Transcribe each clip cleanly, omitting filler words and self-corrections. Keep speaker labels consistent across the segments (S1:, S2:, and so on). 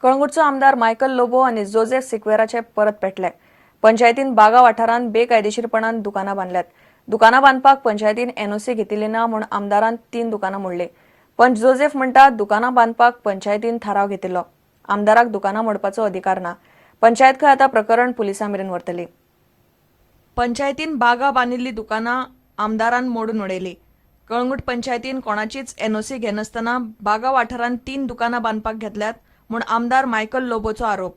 S1: कळंगूटचो आमदार मायकल लोबो आनी जोजेफ सिक्वेराचे परत पेटले. पंचायतीन बागा वाठारांत बेकायदेशीरपणान दुकानां बांदल्यात. दुकानां बांदपाक पंचायतीन एनओसी घेतिल्ली ना म्हूण आमदारान 3 दुकानां मोडली. पंच जोजेफ म्हणटा, दुकानां बांदपाक पंचायतीन थाराव घेतिल्लो. आमदाराक दुकानां मोडपाचो अधिकार ना. पंचायत खंय आतां प्रकरण पुलिसां मेरेन व्हरतली. पंचायतीन बागा बांदिल्ली दुकानां आमदारान मोडून उडयली. कळंगूट पंचायतीन कोणाचीच एनओसी घेनासतना बागा वाठारांत 3 दुकानां बांदपाक घेतल्यात म्हूण आमदार मायकल लोबोचो आरोप.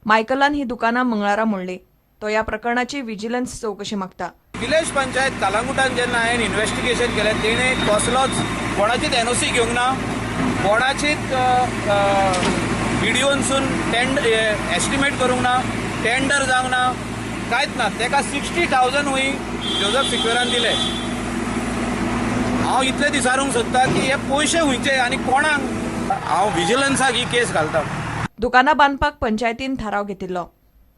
S1: मायकलान ही दुकानां मंगळारा मोडली. तो ह्या प्रकरणाची विजिलन्स चवकशी मागता.
S2: विलेज पंचायत कलांगुटान जेन्ना हांवें इन्वेस्टिगेशन केलें, तेणें कसलोच कोणाचीच एनओसी घेवंक ना, कोणाचीच बिडिओनसून टेंड एस्टिमेट करूंक ना, टेंडर जावंक ना, कांयच ना. तेका 60,000 हुंय जोजफ सिक्वेरान दिले. हांव इतलें विचारूंक सोदता की हे पयशे खंयचे आनी कोणाक? हांव विजिलन्साक ही केस घालता.
S1: दुकानां बांदपाक पंचायतीन थाराव घेतिल्लो.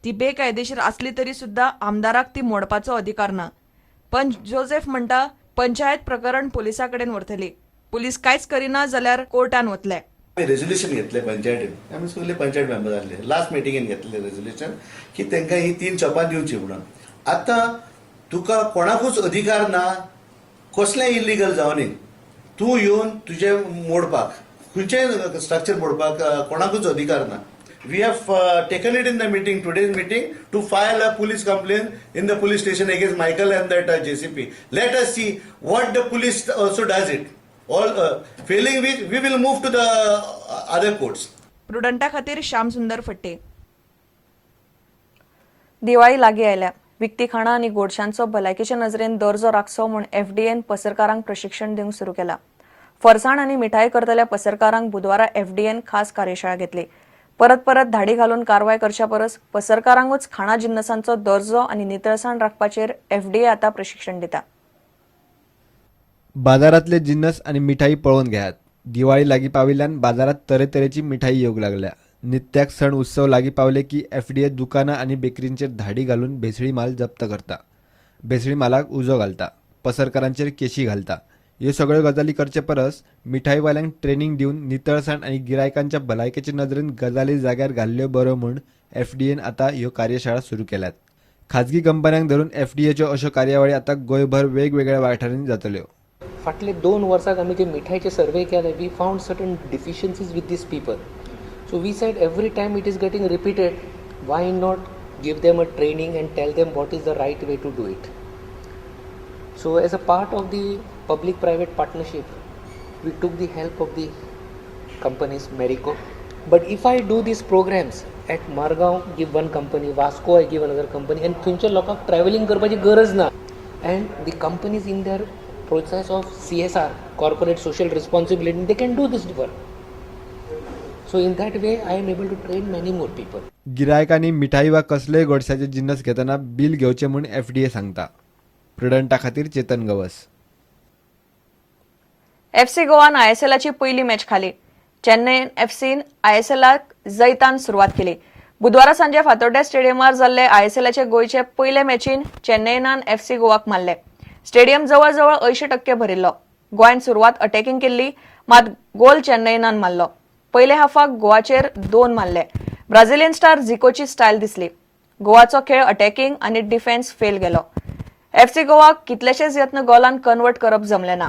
S1: ती बेकायदेशीर आसली तरी सुद्धा आमदाराक ती मोडपाचो अधिकार ना. पंच जोजेफ म्हणटा, पंचायत प्रकरण पुलिसां कडेन व्हरतली. पुलीस कांयच करिना जाल्यार कोर्टान वतले.
S3: आमी रेजोल्युशन घेतले पंचायतीन. आमी सगळे पंचायत मेंबर आसले. लास्ट मिटिंगेन घेतलें रेजोल्युशन की तांकां ही 3 शॉपां दिवची म्हणून. आतां तुका कोणाकूच अधिकार ना, कसलें इलिगल जावनी तूं येवन तुजें मोडपाक, खंयचेंय स्ट्रक्चर मोडपाक कोणाकूच अधिकार ना. We have taken it in the meeting, today's meeting, to file a police complaint in the police station against Michael and that JCB. Let us see what the police also does it. All failing which, we will move to the other courts.
S1: प्रुडंटा खातीर श्याम सुंदर फट्टे. दिवाळी लागीं आयल्या. विकती खाणां आनी गोडशांचो भलायकेचे नजरेन दर्जो राखचो म्हूण एफडीएन पसरकारांक प्रशिक्षण दिवंक सुरू केला. फरसाण आनी मिठाई करतल्या पसरकारांक बुधवारा एफडीएन खास कार्यशाळा घेतली. परत परत धाडी घालून कारवाय करच्या परस पसरकारांकूच खाणा जिन्नसांचो दर्जो आनी नितळसाण राखपाचेर एफडीए आतां प्रशिक्षण दिता.
S4: बाजारातले जिन्नस आनी मिठाई पळोवन घेयात. दिवाळी लागीं पाविल्ल्यान बाजारात तरेतरेची मिठाई येवंक लागल्या. नित्याक सण उत्सव लागीं पावले की एफडीए दुकानां आनी बेकरींचेर धाडी घालून भेसळी माल जप्त करता, भेसळी मालाक उजो घालता, पसरकारांचेर केशी घालता. ह्यो सगळ्यो गजाली करचे परस मिठाईवाल्यांक ट्रेनिंग दिवन नितळसाण आनी गिरायकांच्या भलायकेचे नदरेन गजाली जाग्यार घाल्ल्यो बऱ्यो म्हूण एफडीएन आतां ह्यो कार्यशाळा सुरू केल्यात. खाजगी कंपन्यांक धरून एफडीएच्यो अश्यो कार्यावळी आतां गोंयभर वेगवेगळ्या वाठारांनी जातल्यो.
S5: फाटले 2 वर्साक आमी जे मिठायचे सर्वे केले, we found certain deficiencies with these people. So we said, every time it is getting repeated, why not give them a training and tell them what is the right way to do it? So as a part of the public private partnership, we took the help of the companies Marico. But if I do these programs at Margao, give one company, Vasco I give another company, and थंयच्या लोकांक travelling करपाची गरज ना, and the companies in their process of CSR, corporate social responsibility, they can do this work. So in that way, I am able to train many more people.
S4: गिरायकांनी मिठाई वा कसलेय गोडशाचे जिन्नस घेतना बिल घेवचें म्हूण एफडीए सांगता. प्रुडंटा खातीर चेतन गवस.
S1: एफसी गोवान आयएसएलाची पयली मॅच खाली. चेन्नई एफसीन आयएसएलाक जैतान सुरवात केली. बुधवारा सांजे फातोड्ड्या स्टेडियमार जाल्ले आयएसएलाचे गोंयचे पयले मॅचीन चेन्नईनान एफसी गोवाक मारले. स्टेडियम जवळजवळ 80% भरिल्लो. गोंयान सुरवात अटॅकिंग केल्ली, मात गोल चेन्नईनान मारलो. पयले हाफाक गोवाचेर 2 मारले. ब्राझिलियन स्टार झिकोची स्टायल दिसली. गोवाचो खेळ अटॅकिंग आनी डिफेन्स फेल गेलो. एफसी गोवाक कितलेशेच यत्न गोलान कन्वर्ट करप जमले ना.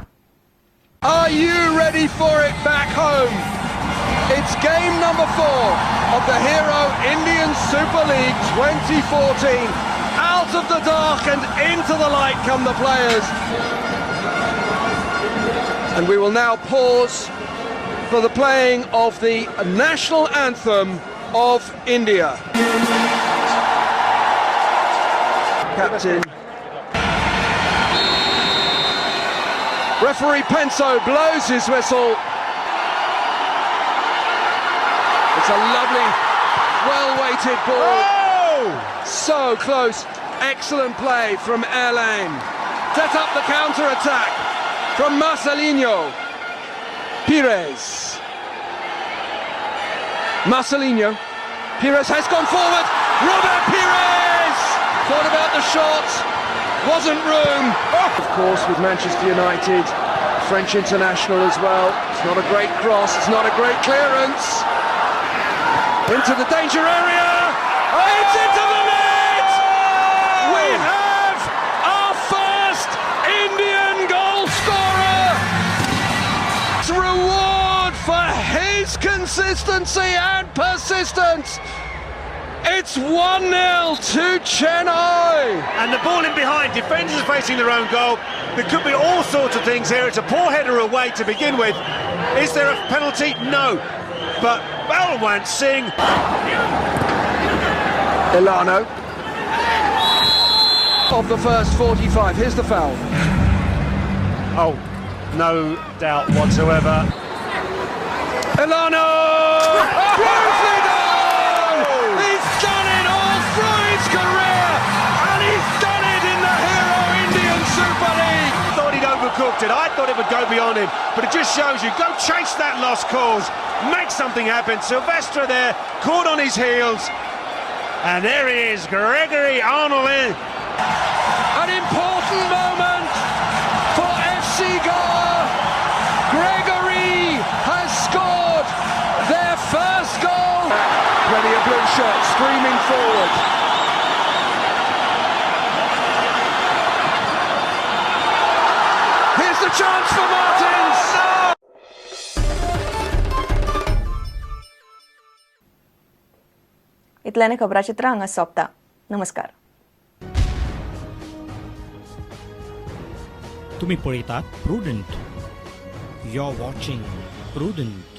S6: Are you ready for it back home? It's game number 4 of the Hero Indian Super League 2014. Out of the dark and into the light come the players. And we will now pause for the playing of the national anthem of India. Captain. Referee Penso blows his whistle. It's a lovely, well-weighted ball.
S7: Oh!
S6: So close. Excellent play from Erlane. Set up the counter-attack from Marcelinho. Pires. Marcelinho. Pires has gone forward. Robert Pires! Thought about the shot. Wasn't room. Of course, with Manchester United, French international as well. It's not a great cross. It's not a great clearance. Into the danger area. It's into the net! We have our first Indian goal scorer! It's reward for his consistency and persistence. It's 1-0 to Chennai.
S7: And the ball in behind, defenders facing their own goal. There could be all sorts of things here. It's a poor header away to begin with. Is there a penalty? No. But Balwant Singh.
S6: Elano. Of the first 45. Here's the foul.
S7: Oh, no doubt whatsoever.
S6: Elano! Beautifully done! He's done it all through his career, and he's done it in the Hero Indian Super League.
S7: Thought he'd overcooked it. I thought it would go beyond him, but it just shows you, go chase that lost cause, make something happen. Silvestre there, caught on his heels, and there he is, Gregory Arnolin.
S6: An important moment for FC Goa. Gregory has scored their first goal. Ready a blue shirt, screaming forward. Here's the chance for Martins.
S1: इतल्याने खबराचित्र हांगा सोंपता. नमस्कार.
S8: तुम्ही पळयतात prudent. You are watching Prudent.